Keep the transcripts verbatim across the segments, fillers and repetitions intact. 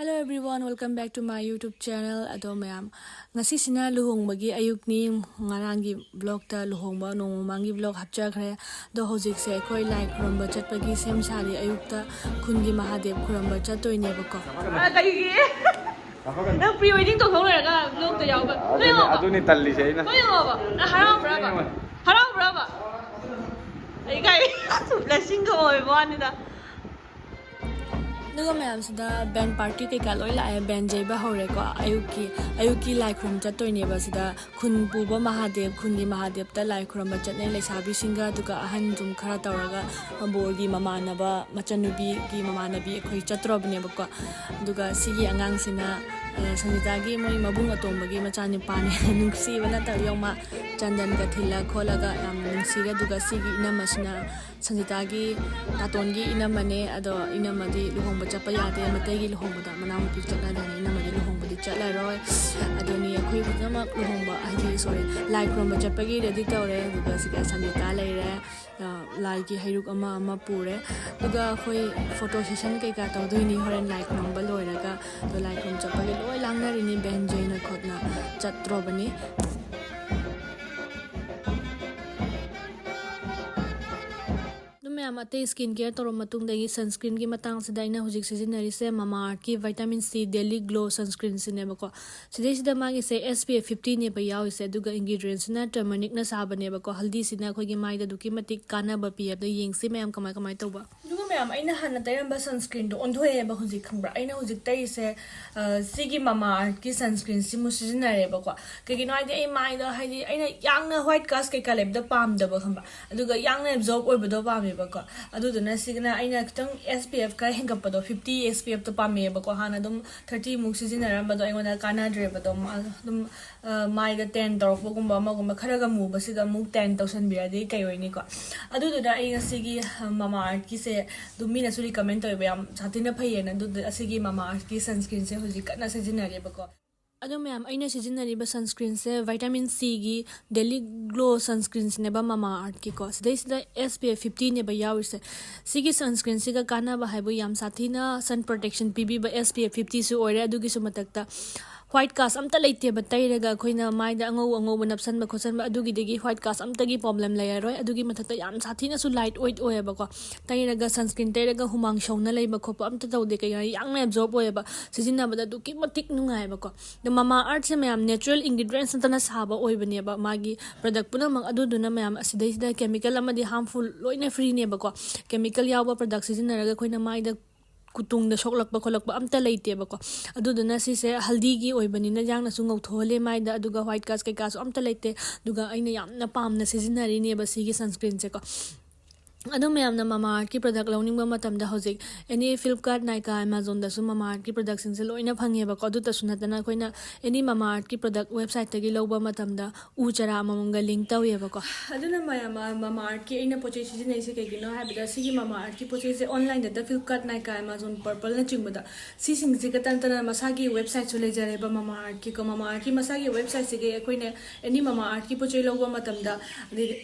Hello everyone, welcome back to my YouTube channel. ꯑꯗꯣ ꯃꯌꯥꯝ, ꯉꯁꯤꯁꯤꯅ ꯂꯨꯍꯣꯡꯕꯒꯤ ꯑꯌꯨꯛꯅꯤ꯫ ꯉꯔꯥꯡꯒꯤ vlogꯇ ꯂꯨꯍꯣꯡꯕ ꯅꯣꯡꯃ ꯃꯃꯥꯡꯒꯤ vlog ꯍꯥꯞꯆꯈ꯭ꯔꯦ꯫ ꯑꯗꯣ ꯍꯧꯖꯤꯛꯁꯦ ꯑꯩꯈꯣꯏ ꯂꯥꯏ ꯈꯨꯔꯨꯝꯕ ꯆꯠꯄꯒꯤ ꯁꯦꯝ ꯁꯥꯔꯤ꯫ ꯑꯌꯨꯛꯇ ꯈꯨꯟꯒꯤ ꯃꯍꯥꯗꯦꯕ ꯈꯨꯔꯨꯝꯕ ꯆꯠꯇꯣꯏꯅꯦꯕꯀꯣ꯫ ꯀꯩꯒꯤ? ꯅꯪ pre wedding ꯇꯧꯊꯣꯛ ꯂꯣꯏꯔꯒ vlogꯇ ꯌꯥꯎꯕ? ꯅꯣꯏ ꯑꯗꯨꯅꯤ, ꯌꯥꯎꯕ? ꯑꯗꯨꯅꯤ ꯇꯜꯂꯤꯁꯦ ꯑꯩꯅ꯫ ꯅꯣꯏ ꯌꯥꯎꯕ? ꯅꯪ ꯍꯔꯥꯎꯕ꯭ꯔꯕ? ꯍꯔꯥꯎꯕ꯭ꯔꯕ? ꯑꯩ ꯀꯥꯏ blessingꯒ ꯑꯣꯏꯕ ꯋꯥꯅꯤꯗ꯫ ꯑꯗꯨꯒ ꯃꯌꯥꯝꯁꯤꯗ band party ꯀꯩꯀꯥ ꯂꯣꯏ ꯂꯥꯛꯑꯦ꯫ Band ꯌꯩꯕ ꯍꯧꯔꯦꯀꯣ꯫ ꯑꯌꯨꯛꯀꯤ, ꯑꯌꯨꯛꯀꯤ ꯂꯥꯏ ꯈꯨꯔꯨꯝ ꯆꯠꯇꯣꯏꯅꯦꯕ꯫ ꯁꯤꯗ ꯈꯨꯟ ꯄꯨꯕ ꯃꯍꯥꯗꯦꯕ, ꯈꯨꯟꯒꯤ ꯃꯍꯥꯗꯦꯕꯇ ꯂꯥꯏ ꯈꯨꯔꯨꯝꯕ ꯆꯠꯅꯩ꯫ ꯂꯩꯁꯥꯕꯤꯁꯤꯡꯒ ꯑꯗꯨꯒ ꯑꯍꯟ ꯁꯨꯝ ꯈꯔ ꯇꯧꯔꯒ ꯕꯣꯔꯒꯤ ꯃꯃꯥꯟꯅꯕ, ꯃꯆꯟꯅꯨꯄꯤꯒꯤ ꯃꯃꯥꯟꯅꯕꯤ ꯑꯩꯈꯣꯏ ꯆꯠꯇ꯭ꯔꯕꯅꯦꯕꯀꯣ꯫ ꯑꯗꯨꯒ ꯁꯤꯒꯤ ꯑꯉꯥꯡꯁꯤꯅ, ꯑ, ꯁꯟꯖꯤꯇꯥꯒꯤ ꯃꯣꯏ ꯃꯕꯨꯡ ꯑꯇꯣꯝꯕꯒꯤ ꯃꯆꯥꯅꯤꯄꯥꯅꯦ꯫ ꯅꯨꯡꯁꯤꯕ ꯅꯠꯇꯕ ꯌꯦꯡꯉꯨ, ꯃꯥ ꯆꯟꯗꯟꯒ ꯊꯤꯜꯂ ꯈꯣꯠꯂꯒ ꯌꯥꯝꯅ ꯅꯨꯡꯁꯤꯔꯦ꯫ ꯑꯗꯨꯒ ꯁꯤꯒꯤ ꯏꯅꯝꯃꯁꯤꯅ ꯁꯟꯖꯤꯇꯥꯒꯤ ꯇꯥꯇꯣꯟꯒꯤ ꯏꯅꯝꯃꯅꯦ꯫ ꯑꯗꯣ ꯏꯅꯝꯃꯗꯤ ꯂꯨꯍꯣꯡꯕ ꯆꯠꯄ ꯌꯥꯗꯦ, ꯃꯇꯩꯒꯤ ꯂꯨꯍꯣꯡꯕꯗ ꯃꯅꯥꯎꯅꯨꯄꯤ ꯆꯠꯅꯗꯦꯅ ꯏꯅꯝꯃꯗꯤ ꯂꯨꯍꯣꯡꯕꯗꯤ ꯆꯠꯂꯔꯣꯏ꯫ ꯑꯗꯨꯅꯤ ꯑꯩꯈꯣꯏ ꯄꯨꯝꯅꯃꯛ ꯂꯨꯍꯣꯡꯕ, ꯍꯥꯏꯗꯤ, sorry, ꯂꯥꯏ ꯈꯨꯔꯨꯝꯕ ꯆꯠꯄꯒꯤ ready ꯇꯧꯔꯦ꯫ ꯑꯗꯨꯒ ꯁꯤꯗ ꯁꯟꯖꯤꯇꯥ ꯂꯩꯔꯦ, ꯑ, ꯂꯥꯏꯒꯤ ꯍꯩꯔꯨꯛ ꯑꯃ ꯑꯃ ꯄꯨꯔꯦ꯫ ꯑꯗꯨꯒ ꯑꯩꯈꯣꯏ photo session ꯀꯩꯀꯥ ꯇꯧꯗꯣꯏꯅꯤ ꯍꯣꯔꯦꯟ ꯂꯥꯏ ꯈꯨꯔꯨꯝꯕ ꯂꯣꯏꯔꯒ꯫ ꯑꯗꯣ ꯂꯥꯏ ꯈꯨꯔꯨꯝ ꯆꯠꯄꯒꯤ ꯂꯣꯏ ꯂꯥꯡꯅꯔꯤꯅꯤ, band ꯌꯩꯅ ꯈꯣꯠꯅ ꯆꯠꯇ꯭ꯔꯣꯕꯅꯤ꯫ ꯑꯗꯨꯝ ꯃꯌꯥꯝ ꯑꯇꯩ skin care ꯇꯧꯔꯕ ꯃꯇꯨꯡꯗꯒꯤ sunscreenꯒꯤ ꯃꯇꯥꯡꯁꯤꯗ ꯑꯩꯅ ꯍꯧꯖꯤꯛ ꯁꯤꯖꯤꯟꯅꯔꯤꯁꯦ Mamaearthꯀꯤ vitamin C Daily Glow sunscreenꯁꯤꯅꯦꯕꯀꯣ꯫ ꯁꯤꯗꯩꯁꯤꯗ ꯃꯥꯒꯤꯁꯦ S P F fiftyꯅꯦꯕ ꯌꯥꯎꯔꯤꯁꯦ, ꯑꯗꯨꯒ ingredientsꯁꯤꯅ turmericꯅ ꯁꯥꯕꯅꯦꯕꯀꯣ꯫ ꯍꯜꯗꯤꯁꯤꯅ ꯑꯩꯈꯣꯏꯒꯤ ꯃꯥꯏꯗ ꯑꯗꯨꯛꯀꯤ ꯃꯇꯤꯛ ꯀꯥꯟꯅꯕ ꯄꯤ꯫ ꯑꯗꯣ ꯌꯦꯡꯁꯤ ꯃꯌꯥꯝ ꯀꯃꯥꯏ ꯀꯃꯥꯏ ꯇꯧꯕ꯫ ꯑꯗꯨꯒ ꯃꯌꯥꯝ, ꯑꯩꯅ ꯍꯥꯟꯅ ꯇꯩꯔꯝꯕ sunscreenꯗꯣ ꯑꯣꯟꯊꯣꯛꯑꯦꯕ ꯍꯧꯖꯤꯛ, ꯈꯪꯕ꯭ꯔꯥ? ꯑꯩꯅ ꯍꯧꯖꯤꯛ ꯇꯩꯔꯤꯁꯦ, ꯑ, ꯁꯤꯒꯤ Mamaearthꯀꯤ sunscreenꯁꯤꯃꯨꯛ ꯁꯤꯖꯤꯟꯅꯔꯦꯕꯀꯣ꯫ ꯀꯩꯒꯤꯅꯣ ꯍꯥꯏꯗꯤ ꯑꯩ ꯃꯥꯏꯗ, ꯍꯥꯏꯗꯤ ꯑꯩꯅ ꯌꯥꯡꯅ white cast ꯀꯩꯀꯥ ꯂꯩꯕꯗꯣ ꯄꯥꯝꯗꯕ, ꯈꯪꯕ꯭ꯔꯥ? ꯑꯗꯨꯒ ꯌꯥꯡꯅ absorb ꯑꯣꯏꯕꯗꯣ ꯄꯥꯝꯃꯦꯕꯀꯣ꯫ ꯑꯗꯨꯗꯨꯅ ꯁꯤꯒꯤꯅ ꯑꯩꯅ ꯈꯤꯇꯪ S P F ꯈꯔ ꯍꯦꯟꯒꯠꯄꯗꯣ, fifty S P Fꯇꯣ ꯄꯥꯝꯃꯦꯕꯀꯣ꯫ ꯍꯥꯟꯅ ꯑꯗꯨꯝ thirtyꯃꯨꯛ ꯁꯤꯖꯤꯟꯅꯔꯝꯕꯗꯣ ꯑꯩꯉꯣꯟꯗ ꯀꯥꯟꯅꯗ꯭ꯔꯦꯕ꯫ ꯑꯗꯨꯝ, ꯑꯗꯨꯝ, ꯑ, ꯃꯥꯏꯗ tan ꯇꯧꯔꯛꯄꯒꯨꯝꯕ ꯑꯃꯒꯨꯝꯕ ꯈꯔꯒ ꯃꯨꯕꯁꯤꯒ ꯑꯃꯨꯛ tan ꯇꯧꯁꯟꯕꯤꯔꯗꯤ ꯀꯩ ꯑꯣꯏꯅꯤꯀꯣ꯫ ꯑꯗꯨꯗꯨꯅ ꯑꯩ ꯉꯁꯤꯒꯤ, ꯑ, Mamaearthꯀꯤꯁꯦ ꯑꯗꯨꯝ ꯃꯤꯅꯁꯨ recommend ꯇꯧꯋꯦꯕ, ꯌꯥꯝ ꯁꯥꯊꯤꯅ ꯐꯩꯌꯦꯅ꯫ ꯑꯗꯨꯗ ꯑꯁꯤꯒꯤ Mamaearthꯀꯤ sunscreenꯁꯦ ꯍꯧꯖꯤꯛ ꯀꯟꯅ ꯁꯤꯖꯤꯟꯅꯔꯤꯕꯀꯣ꯫ ꯑꯗꯣ ꯃꯌꯥꯝ, ꯑꯩꯅ ꯁꯤꯖꯤꯟꯅꯔꯤꯕ ꯁꯟꯁꯀ꯭ꯔꯤꯟꯁꯦ ꯚꯥꯏꯇꯥꯃꯤꯟ ꯁꯤꯒꯤ ꯗꯦꯂꯤ ꯒ꯭ꯂꯣ ꯁꯟꯁꯀ꯭ꯔꯤꯟꯁꯤꯅꯦꯕ, ꯃꯃꯥ ꯑꯥꯔꯠꯀꯤꯀꯣ꯫ ꯁꯤꯗꯩꯁꯤꯗ ꯑꯦꯁ ꯄꯤ ꯑꯦꯐ ꯐꯤꯐꯇꯤꯅꯦꯕ ꯌꯥꯎꯔꯤꯁꯦ꯫ ꯁꯤꯒꯤ ꯁꯟꯁꯀ꯭ꯔꯤꯟꯁꯤꯒ ꯀꯥꯟꯅꯕ ꯍꯥꯏꯕꯨ ꯌꯥꯝ ꯁꯥꯊꯤꯅ ꯁꯟ ꯄ꯭ꯔꯣꯇꯦꯛꯁꯟ ꯄꯤꯕꯤꯕ ꯑꯦꯁ ꯄꯤ ꯑꯦꯐ ꯐꯤꯐꯇꯤꯁꯨ ꯑꯣꯏꯔꯦ꯫ ꯑꯗꯨꯒꯤꯁꯨ ꯃꯊꯛꯇ ꯋꯥꯏꯠ ꯀꯥꯁ ꯑꯝꯇ ꯂꯩꯇꯦꯕ, ꯇꯩꯔꯒ ꯑꯩꯈꯣꯏꯅ ꯃꯥꯏꯗ ꯑꯉꯧ ꯑꯉꯧꯕ ꯅꯞꯁꯟꯕ ꯈꯣꯠꯆꯟꯕ ꯑꯗꯨꯒꯤꯗꯒꯤ ꯋꯥꯏꯠ ꯀꯥꯁ ꯑꯝꯇꯒꯤ ꯄ꯭ꯔꯣꯕ꯭ꯂꯦꯝ ꯂꯩꯔꯔꯣꯏ꯫ ꯑꯗꯨꯒꯤ ꯃꯊꯛꯇ ꯌꯥꯝ ꯁꯥꯊꯤꯅꯁꯨ ꯂꯥꯏꯠ ꯋꯦꯠ ꯑꯣꯏꯌꯦꯕꯀꯣ꯫ ꯇꯩꯔꯒ ꯁꯟꯁꯀ꯭ꯔꯤꯟ ꯇꯩꯔꯒ ꯍꯨꯃꯥꯡ ꯁꯧꯅ ꯂꯩꯕ ꯈꯣꯠꯄ ꯑꯝꯇ ꯇꯧꯗꯦ꯫ ꯀꯩꯒꯤꯅꯣ ꯍꯥꯏꯗꯤ ꯌꯥꯡꯅ ꯑꯦꯕꯖꯣꯔꯕ ꯑꯣꯏꯌꯦꯕ, ꯁꯤꯖꯤꯟꯅꯕꯗ ꯑꯗꯨꯛꯀꯤ ꯃꯇꯤꯛ ꯅꯨꯡꯉꯥꯏꯌꯦꯕꯀꯣ꯫ ꯑꯗꯣ ꯃꯃꯥ ꯑꯥꯔꯠꯁꯦ ꯃꯌꯥꯝ ꯅꯦꯆꯔꯦꯜ ꯏꯟꯒ꯭ꯔꯤꯗꯤꯌꯦꯟꯁ ꯅꯠꯇꯅ ꯁꯥꯕ ꯑꯣꯏꯕꯅꯦꯕ ꯃꯥꯒꯤ ꯄ꯭ꯔꯗꯛ ꯄꯨꯝꯅꯃꯛ꯫ ꯑꯗꯨꯗꯨꯅ ꯃꯌꯥꯝ ꯑꯁꯤꯗꯩꯁꯤꯗ ꯀꯦꯃꯤꯀꯦꯜ ꯑꯃꯗꯤ ꯍꯥꯔꯝꯐꯨꯜ ꯂꯣꯏꯅ ꯐ꯭ꯔꯤꯅꯦꯕꯀꯣ꯫ ꯀꯦꯃꯤꯀꯦꯜ ꯌꯥꯎꯕ ꯄ꯭ꯔꯗꯛ ꯁꯤꯖꯤꯟꯅꯔꯒ ꯑꯩꯈꯣꯏꯅ ꯃꯥꯏꯗ ꯀꯨꯇꯨꯡꯗ ꯁꯣꯛꯂꯛꯄ ꯈꯣꯠꯂꯛꯄ ꯑꯝꯇ ꯂꯩꯇꯦꯕꯀꯣ꯫ ꯑꯗꯨꯗꯨꯅ ꯁꯤꯁꯦ ꯍꯜꯗꯤꯒꯤ ꯑꯣꯏꯕꯅꯤꯅ ꯌꯥꯡꯅꯁꯨ ꯉꯧꯊꯣꯛꯍꯜꯂꯦ ꯃꯥꯏꯗ, ꯑꯗꯨꯒ ꯋꯥꯏꯠ ꯀꯥꯁ ꯀꯩꯀꯥꯁꯨ ꯑꯝꯇ ꯂꯩꯇꯦ꯫ ꯑꯗꯨꯒ ꯑꯩꯅ ꯌꯥꯝꯅ ꯄꯥꯝꯅ ꯁꯤꯖꯤꯟꯅꯔꯤꯅꯦꯕ ꯁꯤꯒꯤ ꯁꯟꯁꯀ꯭ꯔꯤꯟꯁꯦꯀꯣ꯫ ꯑꯗꯣ ꯃꯌꯥꯝꯅ ꯃꯃꯥ ꯑꯥꯔꯠꯀꯤ ꯄ꯭ꯔꯗꯛ ꯂꯧꯅꯤꯡꯕ ꯃꯇꯝꯗ ꯍꯧꯖꯤꯛ ꯑꯦꯅꯤ ꯐ꯭ꯂꯤꯞꯀꯥꯔꯠ, ꯅꯥꯏꯀꯥ, ꯑꯦꯃꯥꯖꯣꯟꯗꯁꯨ ꯃꯃꯥ ꯑꯥꯔꯠꯀꯤ ꯄ꯭ꯔꯗꯛꯁꯤꯡꯁꯦ ꯂꯣꯏꯅ ꯐꯪꯉꯦꯕꯀꯣ꯫ ꯑꯗꯨꯇꯁꯨ ꯅꯠꯇꯅ ꯑꯩꯈꯣꯏꯅ ꯑꯦꯅꯤ ꯃꯃꯥ ꯑꯥꯔꯠꯀꯤ ꯄ꯭ꯔꯗꯛ ꯋꯦꯕꯁꯥꯏꯠꯇꯒꯤ ꯂꯧꯕ ꯃꯇꯝꯗ ꯎ ꯆꯥꯔꯥ ꯑꯃꯃꯝꯒ ꯂꯤꯡ ꯇꯧꯋꯦꯕꯀꯣ꯫ ꯑꯗꯨꯅ ꯃꯌꯥꯝ, ꯃꯃꯥ ꯑꯥꯔꯠꯀꯤ ꯑꯩꯅ ꯄꯣꯠ ꯆꯩ ꯁꯤꯖꯤꯟꯅꯩꯁꯦ ꯀꯩꯒꯤꯅꯣ ꯍꯥꯏꯕꯗ, ꯁꯤꯒꯤ ꯃꯃꯥ ꯑꯥꯔꯠꯀꯤ ꯄꯣꯠ ꯆꯩꯁꯦ ꯑꯣꯟꯂꯥꯏꯟꯗ ꯐ꯭ꯂꯤꯞꯀꯥꯔꯠ, ꯅꯥꯏꯀꯥ, ꯑꯦꯃꯥꯖꯣꯟ, ꯄꯔꯄꯜꯅꯆꯤꯡꯕꯗ ꯁꯤꯁꯤꯡꯁꯤꯒ ꯅꯠꯇꯅ ꯃꯁꯥꯒꯤ ꯋꯦꯕꯁꯥꯏꯠꯁꯨ ꯂꯩꯖꯔꯦꯕ ꯃꯃꯥ ꯑꯥꯔꯠꯀꯤꯀꯣ꯫ ꯃꯃꯥ ꯑꯥꯔꯠꯀꯤ ꯃꯁꯥꯒꯤ ꯋꯦꯕꯁꯥꯏꯠꯁꯤꯒꯤ ꯑꯩꯈꯣꯏꯅ ꯑꯦꯅꯤ ꯃꯃꯥ ꯑꯥꯔꯠꯀꯤ ꯄꯣꯠ ꯆꯩ ꯂꯧꯕ ꯃꯇꯝꯗ, ꯑꯗꯩꯗꯤ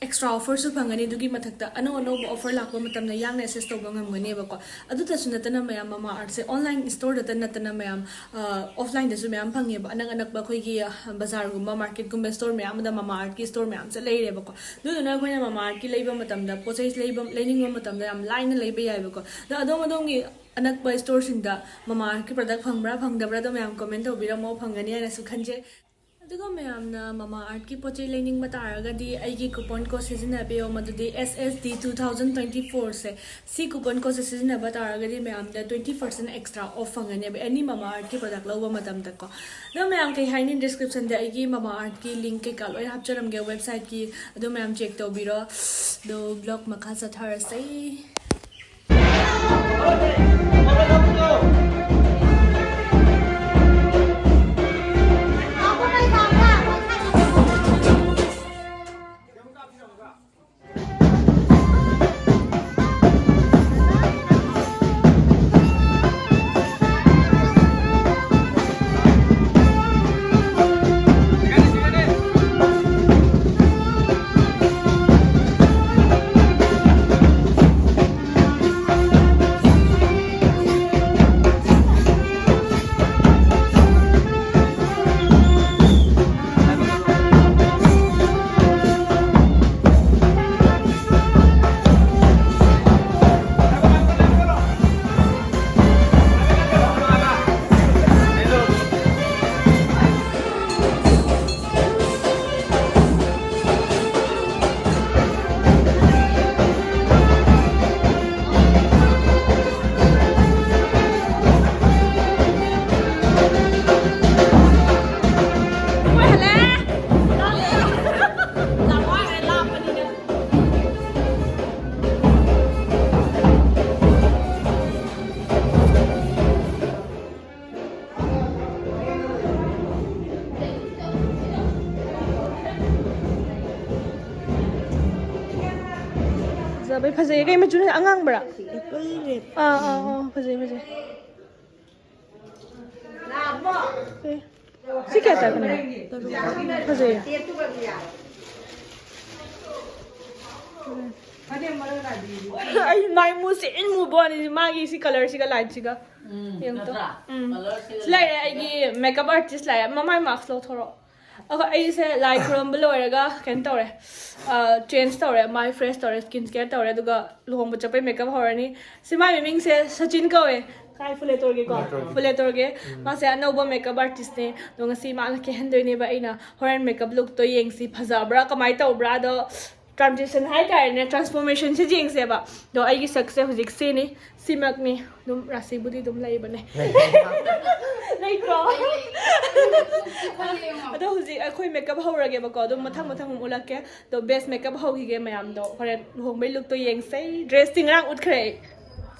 ꯑꯦꯛꯁꯇ꯭ꯔꯥ ꯑꯣꯐꯔꯁꯨ ꯐꯪꯒꯅꯤ꯫ ꯑꯗꯨꯒꯤ ꯃꯊꯛꯇ ꯑꯅꯧ ꯑꯅꯧꯕ ꯑꯣꯐꯔ ꯂꯥꯛꯄ ꯃꯇꯝꯗ ꯌꯥꯡꯅ ꯑꯦꯁꯦꯁ ꯇꯧꯕ ꯉꯝꯒꯅꯦꯕꯀꯣ꯫ ꯑꯗꯨꯇꯁꯨ ꯅꯠꯇꯅ ꯃꯌꯥꯝ, ꯃꯃꯥ ꯑꯥꯔꯠꯁꯦ ꯑꯣꯟꯂꯥꯏꯟ ꯁ꯭ꯇꯣꯔꯗꯇ ꯅꯠꯇꯅ ꯃꯌꯥꯝ, ꯑꯣꯐꯂꯥꯏꯟꯗꯁꯨ ꯃꯌꯥꯝ ꯐꯪꯉꯦꯕ꯫ ꯑꯅꯛ ꯑꯅꯛꯄ ꯑꯩꯈꯣꯏꯒꯤ, ꯑ, ꯕꯖꯥꯔꯒꯨꯝꯕ, ꯃꯥꯔꯀꯦꯠꯀꯨꯝꯕ ꯁ꯭ꯇꯣꯔ ꯃꯌꯥꯝ ꯑꯃꯗ ꯃꯃꯥ ꯑꯥꯔꯠꯀꯤ ꯁ꯭ꯇꯣꯔ ꯃꯌꯥꯝꯁꯦ ꯂꯩꯔꯦꯕꯀꯣ꯫ ꯑꯗꯨꯗꯨꯅ ꯑꯩꯈꯣꯏꯅ ꯃꯃꯥ ꯑꯥꯔꯠꯀꯤ ꯂꯩꯕ ꯃꯇꯝꯗ, ꯄꯣꯠ ꯆꯩ ꯂꯩꯕ, ꯂꯩꯅꯤꯡꯕ ꯃꯇꯝꯗ ꯌꯥꯝ ꯂꯥꯏꯅ ꯂꯩꯕ ꯌꯥꯏꯕꯀꯣ꯫ ꯑꯗꯣ ꯑꯗꯣꯝ ꯑꯗꯣꯝꯒꯤ ꯑꯅꯛꯄ ꯁ꯭ꯇꯣꯔꯁꯤꯡꯗ ꯃꯃꯥ ꯑꯥꯔꯠꯀꯤ ꯄ꯭ꯔꯗꯛ ꯐꯪꯕ꯭ꯔꯥ ꯐꯪꯗꯕ꯭ꯔꯥ ꯑꯗꯣ ꯃꯌꯥꯝ ꯀꯣꯃꯦꯟ ꯇꯧꯕꯤꯔꯝꯃꯣ, ꯐꯪꯒꯅꯤ ꯍꯥꯏꯅꯁꯨ ꯈꯟꯖꯩ꯫ ꯑꯗꯨꯒ ꯃꯌꯥꯝꯅ ꯃꯃꯥ ꯑꯥꯔꯠꯀꯤ ꯄꯣꯠ ꯆꯩ ꯂꯩꯅꯤꯡꯕ ꯇꯥꯔꯒꯗꯤ ꯑꯩꯒꯤ ꯀꯨꯄꯟ ꯀꯣꯗ ꯁꯤꯖꯤꯟꯅꯕꯤꯌꯣ, ꯃꯗꯨꯗꯤ S S D two thousand twenty ꯐꯣꯔꯁꯦ꯫ ꯁꯤ ꯀꯨꯄꯟ ꯀꯣꯗꯁꯦ ꯁꯤꯖꯤꯟꯅꯕ ꯇꯥꯔꯒꯗꯤ ꯃꯌꯥꯝꯗ ꯇ꯭ꯋꯦꯟꯇꯤ ꯄꯥꯔꯁꯦꯟ ꯑꯦꯛꯁꯇ꯭ꯔꯥ ꯑꯣꯐ ꯐꯪꯒꯅꯦꯕ ꯑꯦꯅꯤ ꯃꯃꯥ ꯑꯥꯔꯠꯀꯤ ꯄ꯭ꯔꯗꯛ ꯂꯧꯕ ꯃꯇꯝꯗꯀꯣ꯫ ꯑꯗꯣ ꯃꯌꯥꯝ ꯀꯩ ꯍꯥꯏꯅꯤ, ꯗꯤꯁꯀ꯭ꯔꯤꯞꯁꯟꯗ ꯑꯩꯒꯤ ꯃꯃꯥ ꯑꯥꯔꯠꯀꯤ ꯂꯤꯡ ꯀꯩꯀꯥ ꯂꯣꯏ ꯍꯥꯞꯆꯔꯝꯒꯦ, ꯋꯦꯕꯁꯥꯏꯠꯀꯤ꯫ ꯑꯗꯣ ꯃꯌꯥꯝ ꯆꯦꯛ ꯇꯧꯕꯤꯔꯣ꯫ ꯑꯗꯣ ꯕ꯭ꯂꯣꯒ ꯃꯈꯥ ꯆꯠꯊꯔꯁꯦ꯫ ꯐꯖꯩ꯫ ꯀꯩ ꯃꯆꯨꯅꯣ? ꯑꯉꯥꯡꯕꯔꯥ? Apple rate. ꯑꯥ ꯑꯥ ꯑꯥ, ꯐꯖꯩ ꯐꯖꯩ꯫ ꯑꯦ, ꯁꯤ ꯀꯌꯥ ꯆꯠꯄꯅꯣ? ꯐꯖꯩ꯫ ꯑꯩ ꯃꯥꯏ ꯃꯨꯁꯤꯟ ꯃꯨꯕ ꯋꯥꯅꯤ ꯃꯥꯒꯤ ꯁꯤ ꯀꯂꯔꯁꯤꯒ ꯂꯥꯏꯠꯁꯤꯒ꯫ ꯌꯦꯡꯉꯨ ꯇꯣ꯫ ꯎꯝ꯫ ꯁꯤ ꯂꯩꯔꯦ ꯑꯩꯒꯤ ꯃꯦꯀꯞ ꯑꯥꯔꯇꯤꯁ ꯂꯥꯛꯑꯦ꯫ ꯃꯃꯥꯏ ꯃꯥꯛꯁ ꯂꯧꯊꯣꯔꯛꯑꯣ꯫ ꯑꯩꯈꯣꯏ ꯑꯩꯁꯦ ꯂꯥꯏ ꯈꯨꯔꯨꯝꯕ ꯂꯣꯏꯔꯒ ꯀꯩꯅꯣ ꯇꯧꯔꯦ꯫ ꯆꯦꯟꯖ ꯇꯧꯔꯦ, ꯃꯥꯏ ꯐ꯭ꯔꯦꯁ ꯇꯧꯔꯦ, ꯁ꯭ꯀꯤꯟ ꯀꯦꯌꯔ ꯇꯧꯔꯦ, ꯑꯗꯨꯒ ꯂꯨꯍꯣꯡꯕ ꯆꯠꯄꯩ ꯃꯦꯀꯞ ꯍꯧꯔꯅꯤ꯫ ꯁꯤ ꯃꯥꯏ ꯃꯃꯤꯡꯁꯦ ꯁꯆꯤꯟ ꯀꯧꯋꯦ꯫ ꯀꯥꯏ ꯐꯨꯂꯦꯇꯣꯔꯒꯤꯀꯣ? ꯐꯨꯂꯦꯇꯣꯔꯒꯤ꯫ ꯃꯥꯁꯦ ꯑꯅꯧꯕ ꯃꯦꯀꯞ ꯑꯥꯔꯇꯤꯁꯅꯦ꯫ ꯑꯗꯣ ꯉꯁꯤ ꯃꯥꯅ ꯀꯦꯍꯟꯗꯣꯏꯅꯦꯕ꯫ ꯑꯩꯅ ꯍꯣꯔꯦꯟ ꯃꯦꯀꯞ ꯂꯨꯛꯇꯣ ꯌꯦꯡꯁꯤ, ꯐꯖꯕ꯭ꯔꯥ ꯀꯃꯥꯏꯅ ꯇꯧꯕ꯭ꯔꯥ꯫ ꯑꯗꯣ ꯇ꯭ꯔꯥꯟꯖꯤꯁꯟ ꯍꯥꯏꯇꯥꯔꯦꯅꯦ, ꯇ꯭ꯔꯥꯟꯁꯐꯣꯔꯃꯦꯁꯟꯁꯦ ꯌꯦꯡꯁꯦꯕ꯫ ꯑꯗꯣ ꯑꯩꯒꯤ ꯁꯛꯁꯦ ꯍꯧꯖꯤꯛ ꯁꯤꯅꯤ꯫ ꯁꯤꯃꯛꯅꯤ꯫ ꯑꯗꯨꯝ ꯔꯥꯁꯤꯕꯨꯗꯤ ꯑꯗꯨꯝ ꯂꯩꯕꯅꯦ꯫ ꯂꯩꯇ꯭ꯔꯣ? ꯑꯗꯣ ꯍꯧꯖꯤꯛ ꯑꯩꯈꯣꯏ ꯃꯦꯀꯞ ꯍꯧꯔꯒꯦꯕꯀꯣ꯫ ꯑꯗꯨꯝ ꯃꯊꯪ ꯃꯊꯪ ꯑꯃꯨꯛ ꯎꯠꯂꯛꯀꯦ꯫ ꯑꯗꯣ ꯕꯦꯁ ꯃꯦꯀꯞ ꯍꯧꯈꯤꯒꯦ ꯃꯌꯥꯝꯗꯣ꯫ ꯍꯣꯔꯦꯟ ꯂꯨꯍꯣꯡꯕꯩ ꯂꯨꯛꯇꯣ ꯌꯦꯡꯁꯦ꯫ ꯗ꯭ꯔꯦꯁꯇꯤ ꯉꯔꯥꯡ ꯎꯠꯈ꯭ꯔꯦ ꯑꯩ꯫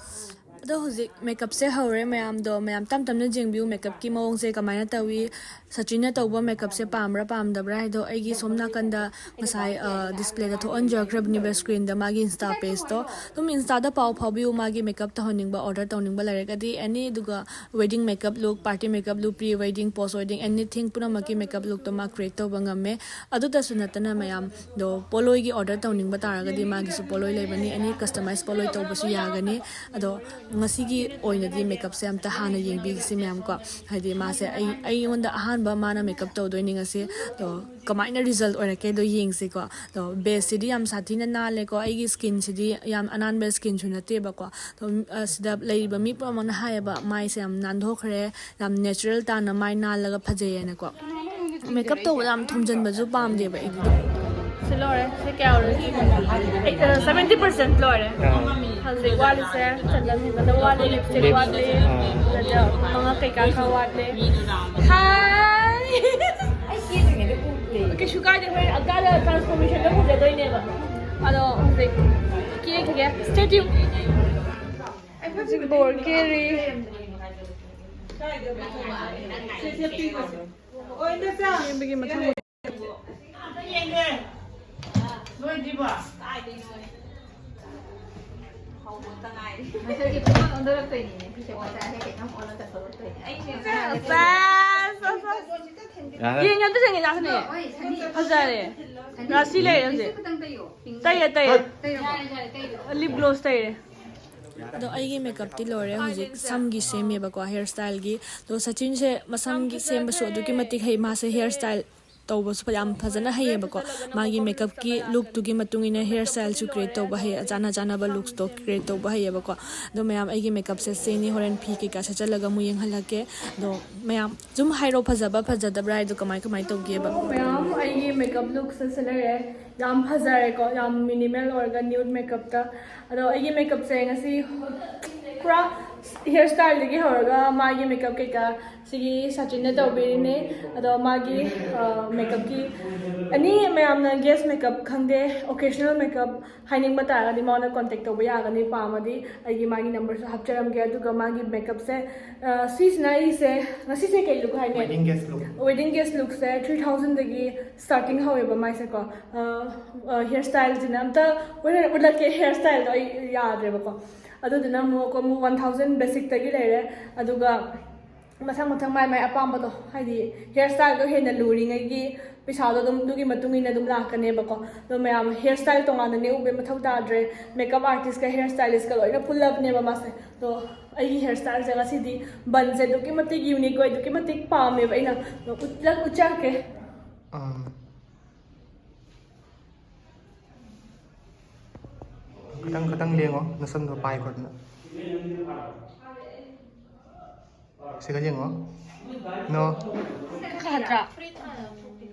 ꯑꯗꯣ ꯍꯧꯖꯤꯛ ꯃꯦꯀꯞꯁꯦ ꯍꯧꯔꯦ ꯃꯌꯥꯝꯗꯣ꯫ ꯃꯌꯥꯝ ꯇꯞ ꯇꯞꯅ ꯌꯦꯡꯕꯤꯌꯨ ꯃꯦꯀꯞꯀꯤ ꯃꯑꯣꯡꯁꯦ ꯀꯃꯥꯏꯅ ꯇꯧꯏ꯫ ꯁꯆꯤꯟꯅ ꯇꯧꯕ ꯃꯦꯀꯞꯁꯦ ꯄꯥꯝꯕ꯭ꯔꯥ ꯄꯥꯝꯗꯕ꯭ꯔꯥ ꯍꯥꯏꯗꯣ ꯑꯩꯒꯤ ꯁꯣꯝ ꯅꯥꯀꯟꯗ ꯉꯁꯥꯏ, ꯑ, ꯗꯤꯁꯄ꯭ꯂꯦꯗ ꯊꯣꯛꯍꯟꯖꯈ꯭ꯔꯕꯅꯦꯕ ꯁ꯭ꯀ꯭ꯔꯤꯟꯗ ꯃꯥꯒꯤ ꯏꯟꯁꯇꯥ ꯄꯦꯖꯇꯣ꯫ ꯑꯗꯨꯝ ꯏꯟꯁꯇꯥꯗ ꯄꯥꯎ ꯐꯥꯎꯕꯤꯌꯨ ꯃꯥꯒꯤ ꯃꯦꯀꯞ ꯇꯧꯍꯟꯅꯤꯡꯕ, ꯑꯣꯔꯗꯔ ꯇꯧꯅꯤꯡꯕ ꯂꯩꯔꯒꯗꯤ ꯑꯦꯅꯤ꯫ ꯑꯗꯨꯒ ꯋꯦꯗꯤꯡ ꯃꯦꯀꯞ ꯂꯨꯛ, ꯄꯥꯔꯇꯤ ꯃꯦꯀꯞ ꯂꯨꯛ, ꯄ꯭ꯔꯤ ꯋꯦꯗꯤꯡ, ꯄꯣꯁ ꯋꯦꯗꯤꯡ, ꯑꯦꯅꯤꯊꯤꯡ ꯄꯨꯝꯅꯃꯛꯀꯤ ꯃꯦꯀꯞ ꯂꯨꯛꯇꯣ ꯃꯥ ꯀ꯭ꯔꯤꯌꯦꯠ ꯇꯧꯕ ꯉꯝꯃꯦ꯫ ꯑꯗꯨꯗꯁꯨ ꯅꯠꯇꯅ ꯃꯌꯥꯝꯗꯣ ꯄꯣꯠꯂꯣꯏꯒꯤ ꯑꯣꯔꯗꯔ ꯇꯧꯅꯤꯡꯕ ꯇꯥꯔꯒꯗꯤ ꯃꯥꯒꯤꯁꯨ ꯄꯣꯠꯂꯣꯏ ꯂꯩꯕꯅꯤ꯫ ꯑꯦꯅꯤ ꯀꯁꯇꯃꯥꯏꯁ ꯄꯣꯠꯂꯣꯏ ꯇꯧꯕꯁꯨ ꯌꯥꯒꯅꯤ꯫ ꯑꯗꯣ ꯉꯁꯤꯒꯤ ꯑꯣꯏꯅꯗꯤ ꯃꯦꯀꯞꯁꯦ ꯑꯝꯇ ꯍꯥꯟꯅ ꯌꯦꯡꯕꯤꯁꯤ ꯃꯌꯥꯝ ꯀꯣ꯫ ꯍꯥꯏꯗꯤ ꯃꯥꯁꯦ ꯑꯩ, ꯑꯩꯉꯣꯟꯗ ꯑꯍꯥꯟꯕ ꯃꯥꯅ ꯃꯦꯀꯞ ꯇꯧꯗꯣꯏꯅꯤ ꯉꯁꯤ꯫ ꯑꯗꯣ ꯀꯃꯥꯏꯅ ꯔꯤꯖꯜ ꯑꯣꯏꯔꯛꯀꯦꯗꯣ ꯌꯦꯡꯁꯤꯀꯣ꯫ ꯑꯗꯣ ꯕꯦꯁꯁꯤꯗꯤ ꯌꯥꯝ ꯁꯥꯊꯤꯅ ꯅꯥꯜꯂꯦꯀꯣ꯫ ꯑꯩꯒꯤ ꯁ꯭ꯀꯤꯟꯁꯤꯗꯤ ꯌꯥꯝ ꯑꯅꯥꯟꯕ ꯁ꯭ꯀꯤꯟꯁꯨ ꯅꯠꯇꯦꯕꯀꯣ꯫ ꯑꯗꯣ, ꯑ, ꯁꯤꯗ ꯂꯩꯔꯤꯕ ꯃꯤ ꯄꯨꯝꯅꯃꯛꯅ ꯍꯥꯏꯌꯦꯕ ꯃꯥꯏꯁꯦ ꯌꯥꯝ ꯅꯥꯟꯊꯣꯛꯈ꯭ꯔꯦ, ꯌꯥꯝ ꯅꯦꯆꯔꯦꯜ ꯇꯥꯅ ꯃꯥꯏ ꯅꯥꯜꯂꯒ ꯐꯖꯩꯌꯦꯅꯀꯣ꯫ ꯃꯦꯀꯞ ꯇꯧꯕꯗ ꯌꯥꯝ ꯊꯣꯝꯖꯤꯟꯕꯁꯨ ꯄꯥꯝꯗꯦꯕ ꯑꯩꯗꯤ꯫ ꯁꯤ ꯂꯣꯏꯔꯦ꯫ ꯁꯤ ꯀꯌꯥ ꯑꯣꯏꯔꯦ? ꯑꯩ, ꯑ, ꯁꯚꯦꯟꯇꯤ ꯄꯥꯔꯁꯦꯟ ꯂꯣꯏꯔꯦ꯫ ꯍꯧꯖꯤꯛ ꯋꯥꯠꯂꯤꯁꯦ ꯆꯟꯗꯟ ꯁꯤꯖꯤꯟꯅꯗꯕ ꯋꯥꯠꯂꯤ, ꯂꯤꯞꯁꯇꯤꯛ ꯋꯥꯠꯂꯤ, ꯑꯗ ꯃꯉꯥ ꯀꯩꯀꯥ ꯈꯔ ꯋꯥꯠꯂꯤ꯫ ꯍꯥꯏ! ꯀꯩꯁꯨ ꯀꯥꯏꯗꯦ, ꯍꯣꯔꯦꯟ ꯑꯀꯥꯗ ꯇ꯭ꯔꯥꯟꯁꯐꯣꯔꯃꯦꯁꯟꯗ ꯐꯖꯗꯣꯏꯅꯦꯕ꯫ ꯑꯗꯣ ꯍꯧꯖꯤꯛ ꯀꯦꯈꯤꯒꯦ꯫ Stay tuned. ꯍꯧꯖꯤꯛ ꯕꯣꯔ ꯀꯦꯔꯤ꯫ ꯀꯦꯕꯒꯤ ꯃꯊꯪ꯫ ꯂꯣꯏꯗ꯭ꯔꯤꯕꯣ? ꯍꯧꯕꯇ ꯉꯥꯏꯔꯤ꯫ ꯃꯁꯛꯁꯦ ꯄꯨꯡꯑꯣꯟ ꯑꯣꯟꯊꯣꯔꯛꯇꯣꯏꯅꯤꯅꯦ꯫ ꯁꯤ ꯆꯦ ꯄꯣꯟꯆꯥꯁꯦ ꯀꯩꯅꯣꯝ ꯑꯣꯜꯂꯒ ꯊꯣꯛꯂꯛꯇꯣꯏꯅꯦ꯫ ꯑꯩꯁꯦ ꯌꯦꯡꯉꯦ꯫ ꯌꯦꯡꯉꯦ, ꯑꯝꯇ ꯌꯦꯡꯉꯦ, ꯂꯥꯛꯀꯅꯤ꯫ ꯍꯣꯏ, ꯁꯅꯤ꯫ ꯐꯖꯔꯦ꯫ ꯁꯅꯤ꯫ ꯔꯥꯁꯤ ꯂꯩꯔꯦ ꯍꯧꯖꯤꯛ꯫ ꯂꯤꯞꯁꯇꯤꯛ ꯈꯛꯇꯪ ꯇꯩꯌꯣ꯫ ꯄꯤꯡ꯫ ꯇꯩꯔꯦ, ꯇꯩꯔꯦ꯫ ꯇꯩꯔꯕꯣ? ꯌꯥꯔꯦ, ꯌꯥꯔꯦ, ꯇꯩꯔꯣ꯫ ꯂꯤꯞ ꯒ꯭ꯂꯣꯁ ꯇꯩꯔꯦ꯫ ꯑꯗꯣ ꯑꯩꯒꯤ ꯃꯦꯀꯞꯇꯤ ꯂꯣꯏꯔꯦ꯫ ꯍꯧꯖꯤꯛ ꯁꯝꯒꯤ ꯁꯦꯝꯃꯦꯕꯀꯣ, ꯍꯤꯌꯔ ꯁ꯭ꯇꯥꯏꯜꯒꯤ꯫ ꯑꯗꯣ ꯁꯆꯤꯟꯁꯦ ꯃꯁꯝꯒꯤ ꯁꯦꯝꯕꯁꯨ ꯑꯗꯨꯛꯀꯤ ꯃꯇꯤꯛ ꯍꯩ꯫ ꯃꯥꯁꯦ ꯍꯤꯌꯔ ꯁ꯭ꯇꯥꯏꯜ ꯇꯧꯕꯁꯨ ꯌꯥꯝ ꯐꯖꯅ ꯍꯩꯌꯦꯕꯀꯣ꯫ ꯃꯥꯒꯤ ꯃꯦꯀꯞꯀꯤ ꯂꯨꯛꯇꯨꯒꯤ ꯃꯇꯨꯡ ꯏꯟꯅ ꯍꯤꯌꯔ ꯁ꯭ꯇꯥꯏꯜꯁꯨ ꯀ꯭ꯔꯤꯌꯦꯠ ꯇꯧꯕ ꯍꯩ, ꯆꯥꯅ ꯆꯥꯅꯕ ꯂꯨꯛꯁꯇꯣ ꯀ꯭ꯔꯤꯌꯦꯠ ꯇꯧꯕ ꯍꯩꯌꯦꯕꯀꯣ꯫ ꯑꯗꯣ ꯃꯌꯥꯝ, ꯑꯩꯒꯤ ꯃꯦꯀꯞꯁꯦ ꯁꯤꯅꯤ꯫ ꯍꯣꯔꯦꯟ ꯐꯤ ꯀꯩꯀꯥ ꯁꯦꯠꯆꯜꯂꯒ ꯑꯃꯨꯛ ꯌꯦꯡꯍꯜꯂꯛꯀꯦ꯫ ꯑꯗꯣ ꯃꯌꯥꯝ ꯁꯨꯝ ꯍꯥꯏꯔꯛꯑꯣ, ꯐꯖꯕ ꯐꯖꯗꯕ꯭ꯔꯥ ꯍꯥꯏꯗꯣ ꯀꯃꯥꯏ ꯀꯃꯥꯏ ꯇꯧꯒꯦꯕ? ꯃꯌꯥꯝ, ꯑꯩꯒꯤ ꯃꯦꯀꯞ ꯂꯨꯛꯁꯦ ꯁꯤ ꯂꯩꯔꯦ꯫ ꯌꯥꯝ ꯐꯖꯔꯦꯀꯣ, ꯌꯥꯝ ꯃꯤꯅꯤꯃꯦꯜ ꯑꯣꯏꯔꯒ ꯅ꯭ꯌꯨꯠ ꯃꯦꯀꯞꯇ꯫ ꯑꯗꯣ ꯑꯩꯒꯤ ꯃꯦꯀꯞꯁꯦ ꯉꯁꯤ ꯄꯨꯔꯥ ꯍꯤꯌꯔ ꯁ꯭ꯇꯥꯏꯜꯗꯒꯤ ꯍꯧꯔꯒ ꯃꯥꯒꯤ ꯃꯦꯀꯞ ꯀꯩꯀꯥ ꯁꯤꯒꯤ ꯁꯆꯤꯟꯅ ꯇꯧꯕꯤꯔꯤꯅꯦ꯫ ꯑꯗꯣ ꯃꯥꯒꯤ, ꯑ, ꯃꯦꯀꯞꯀꯤ ꯑꯦꯅꯤ ꯃꯌꯥꯝꯅ ꯒꯦꯁ ꯃꯦꯀꯞ ꯈꯪꯗꯦ, ꯑꯣꯀꯦꯖꯅꯦꯜ ꯃꯦꯀꯞ ꯍꯥꯏꯅꯤꯡꯕ ꯇꯥꯔꯒꯗꯤ ꯃꯉꯣꯟꯗ ꯀꯣꯟꯇꯦꯛ ꯇꯧꯕ ꯌꯥꯒꯅꯤ꯫ ꯄꯥꯝꯃꯗꯤ ꯑꯩꯒꯤ ꯃꯥꯒꯤ ꯅꯝꯕꯔꯁꯨ ꯍꯥꯞꯆꯔꯝꯒꯦ꯫ ꯑꯗꯨꯒ ꯃꯥꯒꯤ ꯃꯦꯀꯞꯁꯦ, ꯑ, ꯁꯤꯁꯤꯅ ꯑꯩꯁꯦ ꯉꯁꯤꯁꯦ ꯀꯩ ꯂꯨꯛ ꯍꯥꯏꯅꯤ? Wedding guest look. Wedding guest ꯂꯨꯛꯁꯦ ꯊ꯭ꯔꯤ ꯊꯥꯎꯖꯟꯗꯒꯤ ꯁ꯭ꯇꯥꯔꯇꯤꯡ ꯍꯧꯋꯦꯕ ꯃꯥꯏꯁꯦꯀꯣ꯫ ꯑ, ꯑ, ꯍꯤꯌꯔ ꯁ꯭ꯇꯥꯏꯜꯁꯤꯅ ꯑꯝꯇ ꯍꯣꯔꯦꯟ ꯎꯠꯂꯛꯀꯦ, ꯍꯤꯌꯔ ꯁ꯭ꯇꯥꯏꯜꯗꯣ ꯑꯩ ꯌꯥꯗ꯭ꯔꯦꯕꯀꯣ꯫ ꯑꯗꯨꯗꯨꯅ ꯑꯃꯨꯛ, ꯑꯃꯨꯛ ꯋꯥꯟ ꯊꯥꯎꯖꯟ ꯕꯦꯁꯤꯛꯇꯒꯤ ꯂꯩꯔꯦ꯫ ꯑꯗꯨꯒ ꯃꯊꯪ ꯃꯊꯪ ꯃꯥꯏ ꯃꯥꯏ ꯑꯄꯥꯝꯕꯗꯣ, ꯍꯥꯏꯗꯤ ꯍꯤꯌꯔ ꯁ꯭ꯇꯥꯏꯜꯗꯣ ꯍꯦꯟꯅ ꯂꯨꯔꯤꯉꯩꯒꯤ ꯄꯩꯁꯥꯗꯣ ꯑꯗꯨꯝ ꯑꯗꯨꯒꯤ ꯃꯇꯨꯡ ꯏꯟꯅ ꯑꯗꯨꯝ ꯂꯥꯛꯀꯅꯦꯕꯀꯣ꯫ ꯑꯗꯣ ꯃꯌꯥꯝ ꯍꯤꯌꯔ ꯁ꯭ꯇꯥꯏꯜ ꯇꯣꯉꯥꯟꯅ ꯅꯦꯛꯎꯕꯩ ꯃꯊꯧ ꯇꯥꯗ꯭ꯔꯦ꯫ ꯃꯦꯀꯞ ꯑꯥꯔꯇꯤꯁꯀ ꯍꯤꯌꯔ ꯁ꯭ꯇꯥꯏꯂꯤꯁꯀ ꯂꯣꯏꯅ ꯄꯨꯜꯂꯕꯅꯦꯕ ꯃꯥꯁꯦ꯫ ꯑꯗꯣ ꯑꯩꯒꯤ ꯍꯤꯌꯔ ꯁ꯭ꯇꯥꯏꯜꯁꯦ ꯉꯁꯤꯗꯤ ꯕꯟꯁꯦ ꯑꯗꯨꯛꯀꯤ ꯃꯇꯤꯛ ꯌꯨꯅꯤꯛ ꯑꯣꯏ, ꯑꯗꯨꯛꯀꯤ ꯃꯇꯤꯛ ꯄꯥꯝꯃꯦꯕ ꯑꯩꯅ꯫ ꯑꯗꯣ ꯎꯠꯂꯛ-, ꯎꯠꯆꯔꯛꯀꯦ꯫ ꯑꯥ꯫ ꯈꯤꯇꯪ, ꯈꯤꯇꯪ ꯂꯦꯡꯉꯣ, ꯅꯁꯝꯗꯣ ꯄꯥꯏ ꯈꯣꯠꯇꯅ꯫ ꯁꯤꯒ ꯌꯦꯡꯉꯣ꯫ ꯅꯣ꯫ ꯀꯥꯗ꯭ꯔꯥ?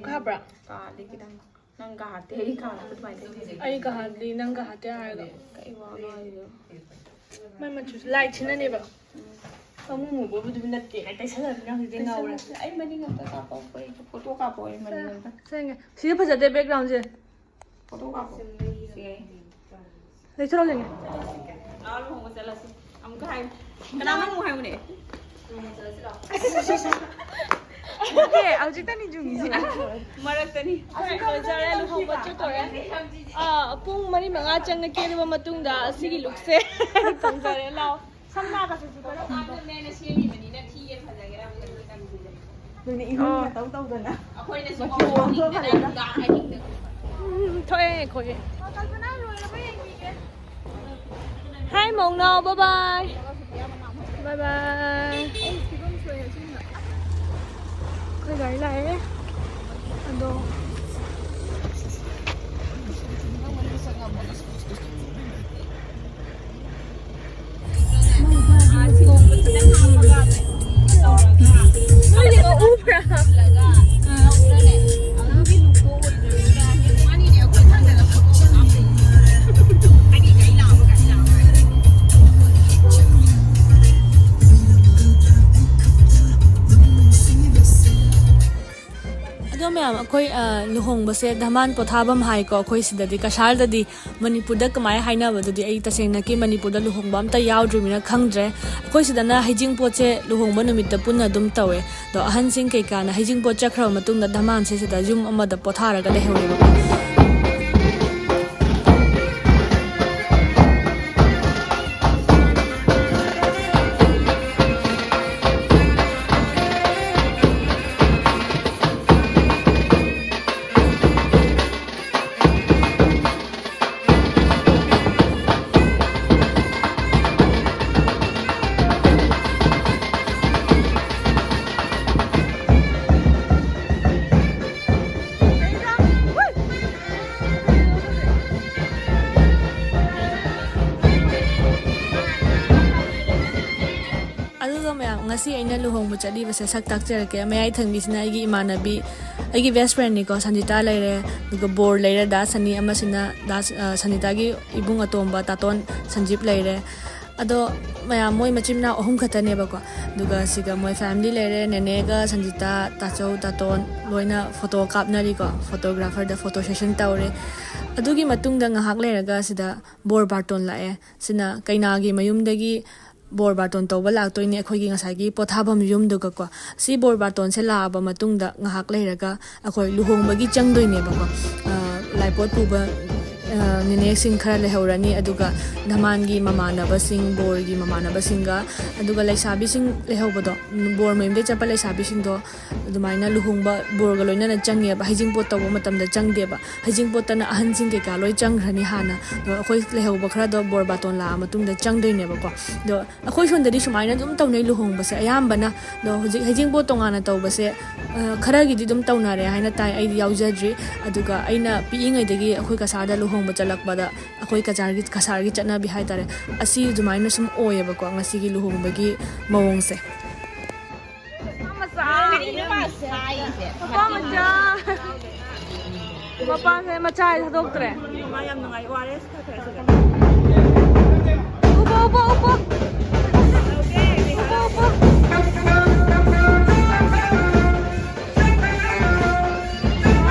ꯀꯥꯕ꯭ꯔꯥ? ꯀꯥꯗꯦ ꯈꯤꯇꯪ꯫ ꯅꯪ ꯀꯥꯗꯦ, ꯑꯩ ꯀꯥꯗꯦ, ꯑꯗꯨꯃꯥꯏꯅ ꯇꯧ꯫ ꯑꯩ ꯀꯥꯗꯦ, ꯅꯪ ꯀꯥꯗꯦ ꯍꯥꯏꯔꯒ꯫ ꯀꯩ ꯋꯥꯅꯣ ꯍꯥꯏꯗꯣ? ꯃꯥꯏ ꯃꯆꯨꯁꯦ ꯂꯥꯏꯠꯁꯤꯅꯅꯦꯕ꯫ ꯑꯃꯨ ꯑꯃꯨꯕꯕꯨꯗꯤ ꯅꯠꯇꯦ, ꯀꯥꯏ ꯇꯩꯁꯜꯂꯕꯅꯤꯅ ꯍꯧꯖꯤꯛꯇꯤ ꯉꯥꯎꯔꯦ꯫ ꯑꯩ ꯃꯅꯤꯡ ꯑꯝꯇ ꯀꯥꯞꯄꯛꯑꯣ, ꯑꯩ ꯐꯣꯇꯣ ꯀꯥꯞꯄꯛꯑꯣ, ꯑꯩ ꯃꯅꯤꯡ ꯑꯝꯇ꯫ ꯁꯦꯡꯉꯦ꯫ ꯁꯤꯗꯤ ꯐꯖꯗꯦ ꯕꯦꯛꯒ꯭ꯔꯥꯎꯟꯁꯦ꯫ ꯐꯣꯇꯣ ꯀꯥꯞꯄꯣ꯫ ꯁꯤ꯫ ꯂꯩꯊꯣꯔꯛꯑꯣ ꯌꯦꯡꯒꯦ꯫ ꯂꯥꯛꯑꯣ, ꯂꯨꯍꯣꯡꯕ ꯆꯠꯂꯁꯤ꯫ ꯑꯃꯨꯛꯀ ꯍꯥꯏꯌꯨ꯫ ꯀꯅꯥꯅꯣ ꯑꯃꯨꯛ ꯍꯥꯏꯌꯨꯅꯦ? ꯂꯨꯍꯣꯡꯕ ꯆꯠꯂꯁꯤ ꯂꯥꯛꯑꯣ꯫ ꯑꯁ, ꯑꯁ, ꯑꯁ, ꯑꯁ꯫ ꯑꯦ, ꯍꯧꯖꯤꯛꯇ ꯅꯤꯡꯁꯤꯡꯉꯤꯁꯦ꯫ ꯃꯔꯛꯇꯅꯤ꯫ ꯑꯁꯤ ꯂꯣꯏꯖꯔꯦ, ꯂꯨꯍꯣꯡꯕ ꯆꯠꯇꯣꯔꯦ꯫ ꯑꯥ, ꯄꯨꯡ ꯃꯔꯤ ꯃꯉꯥ ꯆꯪꯅ ꯀꯦꯔꯕ ꯃꯇꯨꯡꯗ ꯑꯁꯤꯒꯤ ꯂꯨꯛꯁꯦ ꯇꯧꯖꯔꯦ꯫ ꯂꯥꯎ꯫ ꯁꯝꯅꯥꯒꯁꯦ ꯁꯤ ꯈꯔ ꯁꯦꯝꯃꯤꯕꯅꯤꯅ ꯊꯤꯒꯦ ꯐꯖꯒꯦꯔꯥ ꯐꯖꯔꯣꯏꯔꯥ ꯈꯪꯗꯦ꯫ ꯑꯗꯨꯅꯦ ꯏꯍꯨꯝ ꯑꯣ꯫ ꯃꯇꯧ ꯇꯧꯗꯅ꯫ ꯑꯩꯈꯣꯏꯅꯁꯨ ꯃꯆꯨ ꯃꯍꯥꯎ ꯑꯣꯟꯊꯣꯛꯅ ꯈꯪꯗꯅ ꯐꯖꯅ꯫ ꯅꯨꯡꯗꯥꯡ ꯑꯍꯤꯡꯗ꯫ ꯎꯝ, ꯊꯣꯛꯑꯦ ꯑꯩꯈꯣꯏ꯫ ꯀꯜꯄꯅꯥ ꯂꯣꯏꯔꯕ ꯌꯦꯡꯕꯤꯒꯦ꯫ ꯍꯥꯏ ꯃꯧꯅꯥꯎ, bye bye꯫ Bye bye꯫ ꯑꯩ ꯐꯤꯕꯝ ꯁꯣꯛꯑꯦ ꯑꯁꯦꯡꯕ꯫ ꯑꯩꯈꯣꯏ ꯒꯥꯔꯤ ꯂꯥꯛꯑꯦ꯫ ꯑꯗꯣ ꯅꯣꯏꯅꯒ ꯎꯕ꯭ꯔꯥ? ꯑꯗꯣ ꯃꯌꯥꯝ, ꯑꯩꯈꯣꯏ, ꯑ, ꯂꯨꯍꯣꯡꯕꯁꯦ ꯙꯃꯥꯟ ꯄꯣꯊꯥꯐꯝ ꯍꯥꯏꯀꯣ, ꯑꯩꯈꯣꯏ ꯁꯤꯗꯗꯤ꯫ ꯀꯁꯥꯔꯗꯗꯤ, ꯃꯅꯤꯄꯨꯔꯗ ꯀꯃꯥꯏꯅ ꯍꯥꯏꯅꯕꯗꯨꯗꯤ ꯑꯩ ꯇꯁꯦꯡꯅꯀꯤ ꯃꯅꯤꯄꯨꯔꯗ ꯂꯨꯍꯣꯡꯕ ꯑꯝꯇ ꯌꯥꯎꯗ꯭ꯔꯤꯕꯅꯤꯅ ꯈꯪꯗ꯭ꯔꯦ꯫ ꯑꯩꯈꯣꯏ ꯁꯤꯗꯅ ꯍꯩꯖꯤꯡꯄꯣꯠꯁꯦ ꯂꯨꯍꯣꯡꯕ ꯅꯨꯃꯤꯠꯇ ꯄꯨꯟꯅ ꯑꯗꯨꯝ ꯇꯧꯋꯦ꯫ ꯑꯗꯣ ꯑꯍꯟꯁꯤꯡ ꯀꯩꯀꯥꯅ ꯍꯩꯖꯤꯡꯄꯣꯠ ꯆꯠꯈ꯭ꯔꯕ ꯃꯇꯨꯡꯗ ꯙꯃꯥꯟꯁꯦ ꯁꯤꯗ ꯌꯨꯝ ꯑꯃꯗ ꯄꯣꯊꯥꯔꯒ ꯂꯩꯍꯧꯔꯦꯕꯀꯣ꯫ ꯑꯗꯨꯒ ꯃꯌꯥꯝ, ꯉꯁꯤ ꯑꯩꯅ ꯂꯨꯍꯣꯡꯕ ꯆꯠꯂꯤꯕꯁꯦ ꯁꯛ ꯇꯥꯛꯆꯔꯛꯀꯦ꯫ ꯃꯌꯥꯏ ꯊꯪꯕꯤꯁꯤꯅ ꯑꯩꯒꯤ ꯏꯃꯥꯟꯅꯕꯤ, ꯑꯩꯒꯤ best friendꯅꯤꯀꯣ, ꯁꯟꯖꯤꯇꯥ ꯂꯩꯔꯦ꯫ ꯑꯗꯨꯒ ꯕꯣꯔ ꯂꯩꯔꯦ, ꯗꯥ ꯁꯅꯤ ꯑꯃꯁꯤꯅ ꯗꯥ ꯁ-, ꯑ, ꯁꯟꯖꯤꯇꯥꯒꯤ ꯏꯕꯨꯡ ꯑꯇꯣꯝꯕ ꯇꯥꯇꯣꯟ ꯁꯟꯖꯤꯞ ꯂꯩꯔꯦ꯫ ꯑꯗꯣ ꯃꯌꯥꯝ ꯃꯣꯏ ꯃꯆꯤꯟ ꯃꯅꯥꯎ ꯑꯍꯨꯝ ꯈꯛꯇꯅꯦꯕꯀꯣ꯫ ꯑꯗꯨꯒ ꯁꯤꯒ ꯃꯣꯏ family ꯂꯩꯔꯦ, ꯅꯦꯅꯦꯒ ꯁꯟꯖꯤꯇꯥ, ꯇꯥꯆꯧ, ꯇꯥꯇꯣꯟ ꯂꯣꯏꯅ photo ꯀꯥꯞꯅꯔꯤꯀꯣ꯫ Photographerꯗ photo session ꯇꯧꯔꯦ꯫ ꯑꯗꯨꯒꯤ ꯃꯇꯨꯡꯗ ꯉꯥꯏꯍꯥꯛ ꯂꯩꯔꯒ ꯁꯤꯗ ꯕꯣꯔ ꯕꯥꯔꯇꯣꯟ ꯂꯥꯛꯑꯦ꯫ ꯁꯤꯅ ꯀꯩꯅꯥꯒꯤ ꯃꯌꯨꯝꯗꯒꯤ ꯕꯣꯔ ꯕꯥꯇꯣꯟ ꯇꯧꯕ ꯂꯥꯛꯇꯣꯏꯅꯦ ꯑꯩꯈꯣꯏꯒꯤ ꯉꯁꯥꯏꯒꯤ ꯄꯣꯊꯥꯐꯝ ꯌꯨꯝꯗꯨꯒꯀꯣ꯫ ꯁꯤ ꯕꯣꯔ ꯕꯥꯇꯣꯟꯁꯦ ꯂꯥꯛꯑꯕ ꯃꯇꯨꯡꯗ ꯉꯥꯏꯍꯥꯛ ꯂꯩꯔꯒ ꯑꯩꯈꯣꯏ ꯂꯨꯍꯣꯡꯕꯒꯤ ꯆꯪꯗꯣꯏꯅꯦꯕꯀꯣ꯫ ꯑ, ꯂꯥꯏꯄꯣꯠ ꯄꯨꯕ, ꯑ, ꯅꯦꯅꯦꯁꯤꯡ ꯈꯔ ꯂꯩꯍꯧꯔꯅꯤ, ꯑꯗꯨꯒ ꯙꯃꯥꯟꯒꯤ ꯃꯃꯥꯟꯅꯕꯁꯤꯡ, ꯕꯣꯔꯒꯤ ꯃꯃꯥꯟꯅꯕꯁꯤꯡꯒ, ꯑꯗꯨꯒ ꯂꯩꯁꯥꯕꯤꯁꯤꯡ ꯂꯩꯍꯧꯕꯗꯣ, ꯕꯣꯔ ꯃꯌꯨꯝꯗꯩ ꯆꯠꯄ ꯂꯩꯁꯥꯕꯤꯁꯤꯡꯗꯣ, ꯑꯗꯨꯃꯥꯏꯅ ꯂꯨꯍꯣꯡꯕ ꯕꯣꯔꯒ ꯂꯣꯏꯅꯅ ꯆꯪꯉꯦꯕ꯫ ꯍꯩꯖꯤꯡꯄꯣꯠ ꯇꯧꯕ ꯃꯇꯝꯗ ꯆꯪꯗꯦꯕ꯫ ꯍꯩꯖꯤꯡꯄꯣꯠꯇꯅ ꯑꯍꯟꯁꯤꯡ ꯀꯩꯀꯥ ꯂꯣꯏ ꯆꯪꯈ꯭ꯔꯅꯤ ꯍꯥꯟꯅ꯫ ꯑꯗꯣ ꯑꯩꯈꯣꯏ ꯂꯩꯍꯧꯕ ꯈꯔꯗꯣ ꯕꯣꯔ ꯕꯥꯇꯣꯟ ꯂꯥꯛꯑ ꯃꯇꯨꯡꯗ ꯆꯪꯗꯣꯏꯅꯦꯕꯀꯣ꯫ ꯑꯗꯣ ꯑꯩꯈꯣꯏ ꯁꯣꯝꯗꯗꯤ ꯁꯨꯃꯥꯏꯅ ꯑꯗꯨꯝ ꯇꯧꯅꯩ ꯂꯨꯍꯣꯡꯕꯁꯦ ꯑꯌꯥꯝꯕꯅ꯫ ꯑꯗꯣ ꯍꯧꯖꯤꯛ ꯍꯩꯖꯤꯡꯄꯣꯠ ꯇꯣꯉꯥꯟꯅ ꯇꯧꯕꯁꯦ, ꯑ, ꯈꯔꯒꯤꯗꯤ ꯑꯗꯨꯝ ꯇꯧꯅꯔꯦ ꯍꯥꯏꯅ ꯇꯥꯏ, ꯑꯩꯗꯤ ꯌꯥꯎꯖꯗ꯭ꯔꯤ꯫ ꯑꯗꯨꯒ ꯑꯩꯅ ꯄꯤꯛꯏꯉꯩꯗꯒꯤ ꯑꯩꯈꯣꯏ ꯀꯁꯥꯔꯗ ꯂꯨꯍꯣꯡꯕ ꯆꯠꯂꯛꯄꯗ ꯑꯩꯈꯣꯏ ꯀꯆꯥꯔꯒꯤ, ꯀꯁꯥꯔꯒꯤ ꯆꯠꯅꯕꯤ ꯍꯥꯏꯇꯥꯔꯦ, ꯑꯁꯤ ꯑꯗꯨꯃꯥꯏꯅ ꯁꯨꯝ ꯑꯣꯏꯌꯦꯕꯀꯣ ꯉꯁꯤꯒꯤ ꯂꯨꯍꯣꯡꯕꯒꯤ ꯃꯑꯣꯡꯁꯦ꯫ ꯃꯆꯥ꯫ ꯃꯄꯥ ꯃꯆꯥ꯫ ꯃꯄꯥꯁꯦ ꯃꯆꯥ ꯊꯥꯗꯣꯛꯇ꯭ꯔꯦ꯫ ꯃꯥ ꯌꯥꯝ ꯅꯨꯡꯉꯥꯏ, ꯑꯣ ꯑꯥꯔ ꯑꯦꯁ ꯊꯛꯈ꯭ꯔꯦ ꯁꯤꯗ꯫ ꯎꯞꯄꯣ, ꯎꯞꯄꯣ, ꯎꯞꯄꯣ꯫ ꯎꯞꯄꯣ, ꯎꯞꯄꯣ꯫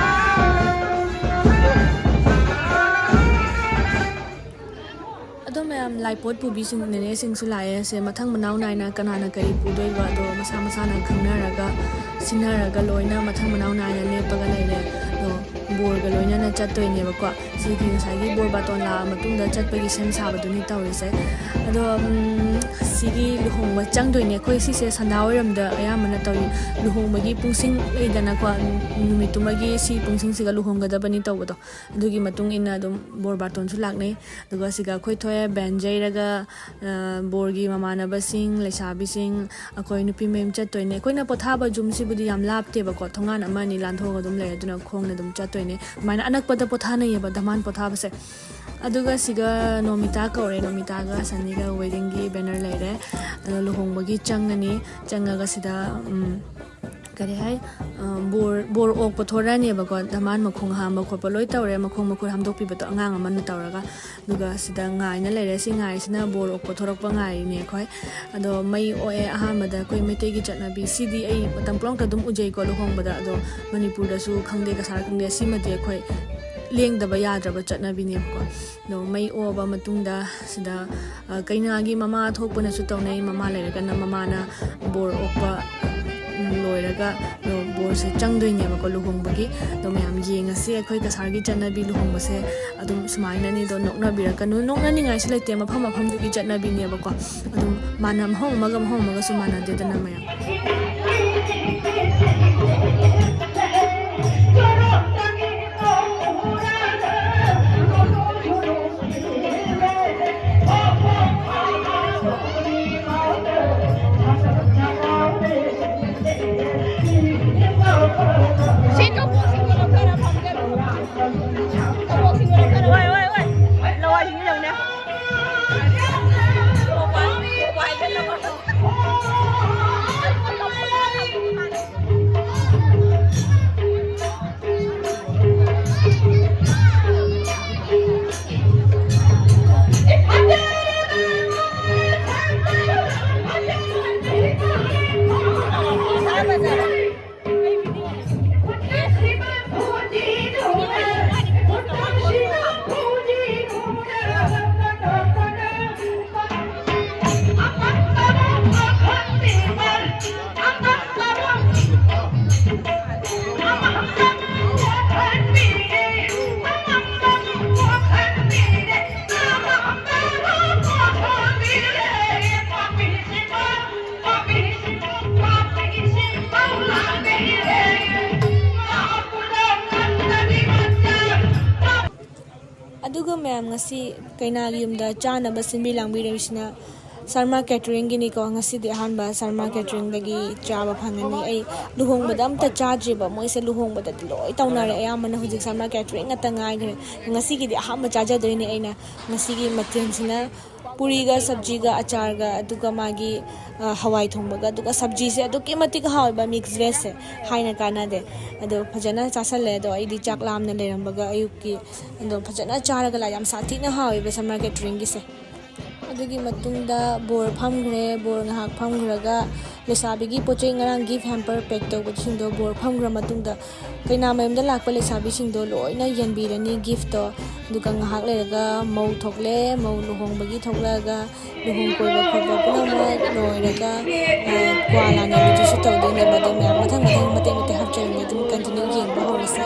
ꯑꯗꯣ ꯃꯌꯥꯝ, ꯂꯥꯏꯄꯣꯠ ꯄꯨꯕꯤꯁꯤꯡ, ꯅꯦꯅꯦꯁꯤꯡꯁꯨ ꯂꯥꯛꯑꯦ꯫ ꯁꯦ ꯃꯊꯪ ꯃꯅꯥꯎ ꯅꯥꯏꯅ ꯀꯅꯥꯅ ꯀꯔꯤ ꯄꯨꯗꯣꯏꯕ ꯑꯗꯣ ꯃꯁꯥ ꯃꯁꯥꯅ ꯈꯪꯅꯔꯒ, ꯁꯤꯟꯅꯔꯒ ꯂꯣꯏꯅ ꯃꯊꯪ ꯃꯅꯥꯎ ꯅꯥꯏꯅ ꯂꯦꯞꯄꯒ ꯂꯩꯔꯦ꯫ ꯑꯗꯣ ꯕꯣꯔꯒ ꯂꯣꯏꯅꯅ ꯆꯠꯇꯣꯏꯅꯦꯕꯀꯣ꯫ ꯁꯤꯒꯤ ꯉꯁꯥꯏꯒꯤ ꯕꯣꯔ ꯕꯥꯇꯣꯟ ꯂꯥꯛꯑ ꯃꯇꯨꯡꯗ ꯆꯠꯄꯒꯤ ꯁꯦꯝ ꯁꯥꯕꯗꯨꯅꯤ ꯇꯧꯔꯤꯁꯦ꯫ ꯑꯗꯣ, ꯎꯝ, ꯁꯤꯒꯤ ꯂꯨꯍꯣꯡꯕ ꯆꯪꯗꯣꯏꯅꯦ꯫ ꯑꯩꯈꯣꯏ ꯁꯤꯁꯦ ꯁꯟꯗꯥ ꯑꯣꯏꯔꯝꯗ ꯑꯌꯥꯝꯕꯅ ꯇꯧꯏ꯫ ꯂꯨꯍꯣꯡꯕꯒꯤ ꯄꯨꯡꯁꯤꯡ ꯂꯩꯗꯅꯀꯣ, ꯅꯨꯃꯤꯠꯇꯨꯃꯒꯤ ꯁꯤ ꯄꯨꯡꯁꯤꯡꯁꯤꯒ ꯂꯨꯍꯣꯡꯒꯗꯕꯅꯤ ꯇꯧꯕꯗꯣ꯫ ꯑꯗꯨꯒꯤ ꯃꯇꯨꯡ ꯏꯟꯅ ꯑꯗꯨꯝ ꯕꯣꯔ ꯕꯥꯇꯣꯟꯁꯨ ꯂꯥꯛꯅꯩ꯫ ꯑꯗꯨꯒ ꯁꯤꯒ ꯑꯩꯈꯣꯏ ꯊꯣꯛꯑꯦ, ꯕꯦꯟ ꯌꯩꯔꯒ, ꯑ, ꯕꯣꯔꯒꯤ ꯃꯃꯥꯟꯅꯕꯁꯤꯡ, ꯂꯩꯁꯥꯕꯤꯁꯤꯡ, ꯑꯩꯈꯣꯏ ꯅꯨꯄꯤ ꯃꯌꯨꯝ ꯆꯠꯇꯣꯏꯅꯦ꯫ ꯑꯩꯈꯣꯏꯅ ꯄꯣꯊꯥꯕ ꯌꯨꯝꯁꯤꯕꯨꯗꯤ ꯌꯥꯝ ꯂꯥꯞꯇꯦꯕꯀꯣ, ꯊꯣꯡꯒꯥꯟ ꯑꯃ ꯑꯅꯤ ꯂꯥꯟꯊꯣꯛꯑꯒ ꯑꯗꯨꯝ ꯂꯩ, ꯑꯗꯨꯅ ꯈꯣꯡꯅ ꯑꯗꯨꯝ ꯆꯠꯇꯣꯏꯅꯦ꯫ ꯑꯗꯨꯃꯥꯏꯅ ꯑꯅꯛꯄꯗ ꯄꯣꯊꯥꯅꯩꯌꯦꯕ ꯙꯃꯥꯟ ꯄꯣꯊꯥꯕꯁꯦ꯫ ꯑꯗꯨꯒ ꯁꯤꯒ ꯅꯣꯃꯤꯇꯥ ꯀꯧꯔꯦ, ꯅꯣꯃꯤꯇꯥꯒ ꯁꯟꯅꯤꯒ ꯋꯦꯗꯤꯡꯒꯤ ꯕꯦꯅꯔ ꯂꯩꯔꯦ꯫ ꯑꯗꯣ ꯂꯨꯍꯣꯡꯕꯒꯤ ꯆꯪꯉꯅꯤ, ꯆꯪꯉꯒ ꯁꯤꯗ, ꯎꯝ, ꯀꯔꯤ ꯍꯥꯏ, ꯑ, ꯕꯣꯔ, ꯕꯣꯔ ꯑꯣꯛꯄ ꯊꯣꯔꯛꯑꯅꯦꯕꯀꯣ꯫ ꯙꯃꯥꯟ ꯃꯈꯣꯡ ꯍꯥꯝꯕ ꯈꯣꯠꯄ ꯂꯣꯏ ꯇꯧꯔꯦ, ꯃꯈꯣꯡ ꯃꯈꯨꯠ ꯍꯥꯝꯗꯣꯛꯄꯤꯕꯗꯣ ꯑꯉꯥꯡ ꯑꯃꯅ ꯇꯧꯔꯒ꯫ ꯑꯗꯨꯒ ꯁꯤꯗ ꯉꯥꯏꯅ ꯂꯩꯔꯦ꯫ ꯁꯤ ꯉꯥꯏꯁꯤꯅ ꯕꯣꯔ ꯑꯣꯛꯄ ꯊꯣꯔꯛꯄ ꯉꯥꯏꯔꯤꯅꯦ ꯑꯩꯈꯣꯏ꯫ ꯑꯗꯣ ꯃꯩ ꯑꯣꯛꯑꯦ ꯑꯍꯥꯟꯕꯗ꯫ ꯑꯩꯈꯣꯏ ꯃꯩꯇꯩꯒꯤ ꯆꯠꯅꯕꯤ ꯁꯤꯗꯤ ꯑꯩ ꯃꯇꯝ ꯄꯨꯝꯅꯃꯛꯇ ꯑꯗꯨꯝ ꯎꯖꯩꯀꯣ ꯂꯨꯍꯣꯡꯕꯗ꯫ ꯑꯗꯣ ꯃꯅꯤꯄꯨꯔꯗꯁꯨ ꯈꯪꯗꯦ, ꯀꯁꯥꯔ ꯈꯪꯗꯦ, ꯁꯤꯃꯗꯤ ꯑꯩꯈꯣꯏ ꯂꯦꯡꯗꯕ ꯌꯥꯗ꯭ꯔꯕ ꯆꯠꯅꯕꯤꯅꯦꯕꯀꯣ꯫ ꯑꯗꯣ ꯃꯩ ꯑꯣꯛꯑꯕ ꯃꯇꯨꯡꯗ ꯁꯤꯗ, ꯑ, ꯀꯩꯅꯥꯒꯤ ꯃꯃꯥ ꯊꯣꯛꯄꯅꯁꯨ ꯇꯧꯅꯩ꯫ ꯃꯃꯥ ꯂꯩꯔꯒꯅ ꯃꯃꯥꯅ ꯕꯣꯔ ꯑꯣꯛꯄ, ꯎꯝ, ꯂꯣꯏꯔꯒ, ꯑꯗꯣ ꯕꯣꯔꯁꯦ ꯆꯪꯗꯣꯏꯅꯦꯕꯀꯣ ꯂꯨꯍꯣꯡꯕꯒꯤ꯫ ꯑꯗꯣ ꯃꯌꯥꯝ ꯌꯦꯡꯉꯁꯤ ꯑꯩꯈꯣꯏ ꯀꯁꯥꯔꯒꯤ ꯆꯠꯅꯕꯤ ꯂꯨꯍꯣꯡꯕꯁꯦ ꯑꯗꯨꯝ ꯁꯨꯃꯥꯏꯅꯅꯤ꯫ ꯑꯗꯣ ꯅꯣꯛꯅꯕꯤꯔꯛꯀꯅꯨ, ꯅꯣꯛꯅꯅꯤꯡꯉꯥꯏꯁꯨ ꯂꯩꯇꯦ, ꯃꯐꯝ ꯃꯐꯝꯗꯨꯒꯤ ꯆꯠꯅꯕꯤꯅꯦꯕꯀꯣ꯫ ꯑꯗꯨꯝ ꯃꯥꯟꯅ, ꯃꯐꯝ ꯑꯃꯒ ꯃꯐꯝ ꯑꯃꯒꯁꯨ ꯃꯥꯟꯅꯗꯦꯗꯅ ꯃꯌꯥꯝ꯫ ꯑꯗꯨꯒ ꯃꯌꯥꯝ, ꯉꯁꯤ ꯀꯩꯅꯥꯒꯤ ꯌꯨꯝꯗ ꯆꯥꯅꯕ ꯁꯤꯟꯕꯤ ꯂꯥꯡꯕꯤꯔꯤꯕꯁꯤꯅ ꯁꯔꯃ ꯀꯦꯇꯔꯤꯡꯒꯤꯅꯤꯀꯣ꯫ ꯉꯁꯤꯗꯤ ꯑꯍꯥꯟꯕ ꯁꯔꯃ ꯀꯦꯇꯔꯤꯡꯗꯒꯤ ꯆꯥꯕ ꯐꯪꯒꯅꯤ꯫ ꯑꯩ ꯂꯨꯍꯣꯡꯕꯗ ꯑꯝꯇ ꯆꯥꯗ꯭ꯔꯤꯕ, ꯃꯣꯏꯁꯦ ꯂꯨꯍꯣꯡꯕꯗꯗꯤ ꯂꯣꯏ ꯇꯧꯅꯔꯦ꯫ ꯑꯌꯥꯝꯕꯅ ꯍꯧꯖꯤꯛ ꯁꯔꯃ ꯀꯦꯇꯔꯤꯡ ꯉꯥꯛꯇ ꯉꯥꯏꯈ꯭ꯔꯦ꯫ ꯉꯁꯤꯒꯤꯗꯤ ꯑꯍꯥꯟꯕ ꯆꯥꯖꯗꯣꯏꯅꯦ ꯑꯩꯅ꯫ ꯉꯁꯤꯒꯤ ꯃꯊꯦꯜꯁꯤꯅ ꯄꯨꯔꯤꯒ ꯁꯕꯖꯤꯒ ꯑꯆꯥꯔꯒ, ꯑꯗꯨꯒ ꯃꯥꯒꯤ, ꯑ, ꯍꯋꯥꯏ ꯊꯣꯡꯕꯒ, ꯑꯗꯨꯒ ꯁꯕꯖꯤꯁꯦ ꯑꯗꯨꯛꯀꯤ ꯃꯇꯤꯛ ꯍꯥꯎꯋꯦꯕ, ꯃꯤꯛꯁ ꯚꯦꯖꯁꯦ ꯍꯥꯏꯅ ꯀꯥꯟꯅꯗꯦ꯫ ꯑꯗꯣ ꯐꯖꯅ ꯆꯥꯁꯜꯂꯦ꯫ ꯑꯗꯣ ꯑꯩꯗꯤ ꯆꯥꯛ ꯂꯥꯝꯅ ꯂꯩꯔꯝꯕꯒ ꯑꯌꯨꯛꯀꯤ ꯑꯗꯣ ꯐꯖꯅ ꯆꯥꯔꯒ ꯂꯥꯛꯑꯦ꯫ ꯌꯥꯝ ꯁꯥꯊꯤꯅ ꯍꯥꯎꯋꯦꯕ ꯁꯔꯃ ꯀꯦꯇꯔꯤꯡꯒꯤꯁꯦ꯫ ꯑꯗꯨꯒꯤ ꯃꯇꯨꯡꯗ ꯕꯣꯔ ꯐꯝꯈ꯭ꯔꯦ꯫ ꯕꯣꯔ ꯉꯥꯏꯍꯥꯛ ꯐꯝꯈ꯭ꯔꯒ ꯂꯩꯁꯥꯕꯤꯒꯤ ꯄꯣꯠ ꯆꯩ, ꯉꯔꯥꯡ gift hamper pack ꯇꯧꯕꯁꯤꯡꯗꯣ ꯕꯣꯔ ꯐꯝꯈ꯭ꯔ ꯃꯇꯨꯡꯗ ꯀꯩꯅꯥ ꯃꯌꯨꯝꯗ ꯂꯥꯛꯄ ꯂꯩꯁꯥꯕꯤꯁꯤꯡꯗꯣ ꯂꯣꯏꯅ ꯌꯦꯟꯕꯤꯔꯅꯤ gift ꯇꯣ꯫ ꯑꯗꯨꯒ ꯉꯥꯏꯍꯥꯛ ꯂꯩꯔꯒ ꯃꯧ ꯊꯣꯛꯂꯛꯑꯦ꯫ ꯃꯧ ꯂꯨꯍꯣꯡꯕꯒꯤ ꯊꯣꯛꯂꯛꯑꯒ ꯂꯨꯍꯣꯡ ꯀꯣꯏꯕ ꯈꯣꯠꯄ ꯄꯨꯝꯅꯃꯛ ꯂꯣꯏꯔꯒ, ꯑ, ꯀ꯭ꯋꯥ ꯂꯥꯟꯅꯕꯗꯨꯁꯨ ꯇꯧꯗꯣꯏꯅꯦꯕ꯫ ꯑꯗꯣ ꯃꯌꯥꯝ ꯃꯊꯪ ꯃꯊꯪ ꯃꯇꯦꯛ ꯃꯇꯦꯛ ꯍꯥꯞꯆꯔꯝꯒꯦ꯫ ꯑꯗꯨꯝ continue ꯌꯦꯡꯕ ꯍꯧꯔꯁꯦ꯫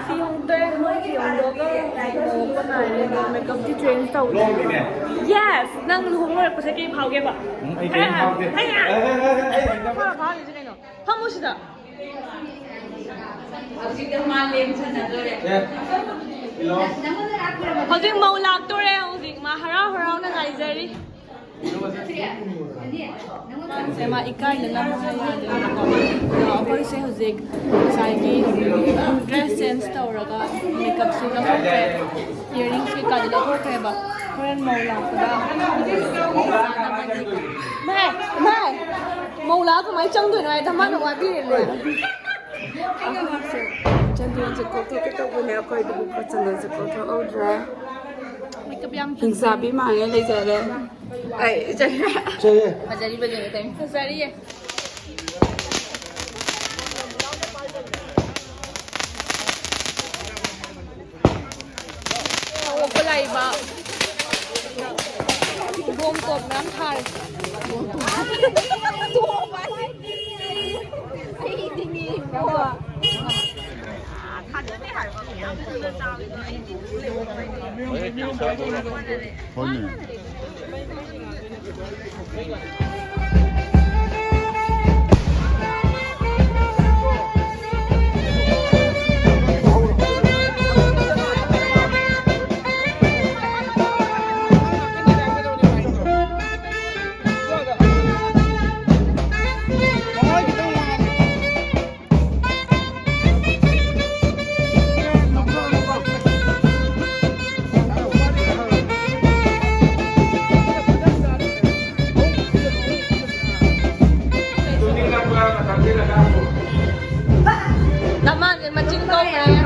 ꯐꯤ ꯍꯣꯡꯗꯣꯛꯑꯦ, ꯃꯣꯏ ꯐꯤ ꯍꯣꯡꯗꯣꯛꯑꯒ ꯂꯨꯍꯣꯡꯕ ꯉꯥꯏꯔꯦ, ꯑꯗꯣ makeupꯇꯤ change ꯇꯧꯗ꯭ꯔꯦ꯫ Yes, ꯅꯪ ꯂꯨꯍꯣꯡ ꯂꯣꯏꯔꯛꯄꯁꯦ ꯀꯩ ꯐꯥꯎꯒꯦꯕ? ꯎꯝ, ꯑꯩ ꯀꯩꯝ ꯐꯥꯎꯗꯦ꯫ ꯍꯩ, ꯍꯩ, ꯍꯩ, ꯍꯩ, ꯍꯩ, ꯍꯩ꯫ ꯐꯥꯎꯔꯤꯁꯦ ꯀꯩꯅꯣ? ꯐꯝꯃꯨ ꯁꯤꯗ꯫ ꯍꯧꯖꯤꯛꯇ ꯃꯥ ꯂꯦꯡꯁꯟꯅꯗꯣꯔꯦ꯫ ꯑꯦ꯫ ꯍꯧꯖꯤꯛ ꯃꯧ ꯂꯥꯛꯇꯣꯔꯦ꯫ ꯍꯧꯖꯤꯛ ꯃꯥ ꯍꯔꯥꯎ ꯍꯔꯥꯎꯅ ꯉꯥꯏꯖꯔꯤ꯫ ꯃꯥꯁꯦ ꯃꯥ ꯏꯀꯥꯏꯗꯅ ꯍꯥꯏ ꯌꯥꯗꯦꯕꯀꯣ꯫ ꯑꯗꯣ ꯑꯩꯈꯣꯏꯁꯦ ꯍꯧꯖꯤꯛ ꯉꯁꯥꯏꯒꯤ dress change ꯇꯧꯔꯒ makeupꯁꯨ ꯂꯧꯊꯣꯛꯈ꯭ꯔꯦ, earrings ꯀꯩꯀꯥꯗꯤ ꯂꯧꯊꯣꯛꯈ꯭ꯔꯦꯕ꯫ ꯍꯣꯔꯦꯟ ꯃꯧ ꯂꯥꯛꯄꯗ ꯃꯥꯏ, ꯃꯥꯏ, ꯃꯧ ꯂꯥꯛꯑ ꯀꯃꯥꯏꯅ ꯆꯪꯗꯣꯏꯅꯣ ꯍꯥꯏ ꯙꯃꯥꯅ ꯋꯥꯕꯤꯔꯦꯅꯦ꯫ ꯑꯩꯈꯣꯏꯁꯦ ꯆꯟꯗꯣꯟꯁꯦ ꯀꯣꯛꯊꯣꯛꯀꯦ ꯇꯧꯕꯅꯦ, ꯑꯩꯈꯣꯏꯗꯕꯨ ꯆꯟꯗꯣꯟꯁꯦ ꯀꯣꯛꯊꯣꯛꯍꯧꯗ꯭ꯔꯦ꯫ Makeup ꯌꯥꯝ ꯍꯤꯡꯆꯥꯕꯤ ꯃꯥꯡꯉꯦ ꯂꯩꯖꯔꯦ꯫ ꯑꯩ ꯏꯆꯦ꯫ ꯐꯖꯔꯤꯕ ꯌꯦꯡꯉꯦ ꯇꯥꯏ꯫ ꯐꯖꯔꯤꯌꯦ꯫ ꯍꯧꯒꯠꯄ ꯂꯥꯛꯏꯕ ꯏꯕꯣꯝ ꯇꯣꯞ ꯃꯌꯥꯝ ꯊꯥꯔꯦ꯫ ꯍꯣꯏꯅꯦ꯫ ꯅꯃꯥꯁꯦ ꯃꯆꯤꯟ ꯀꯧꯈ꯭ꯔꯦ꯫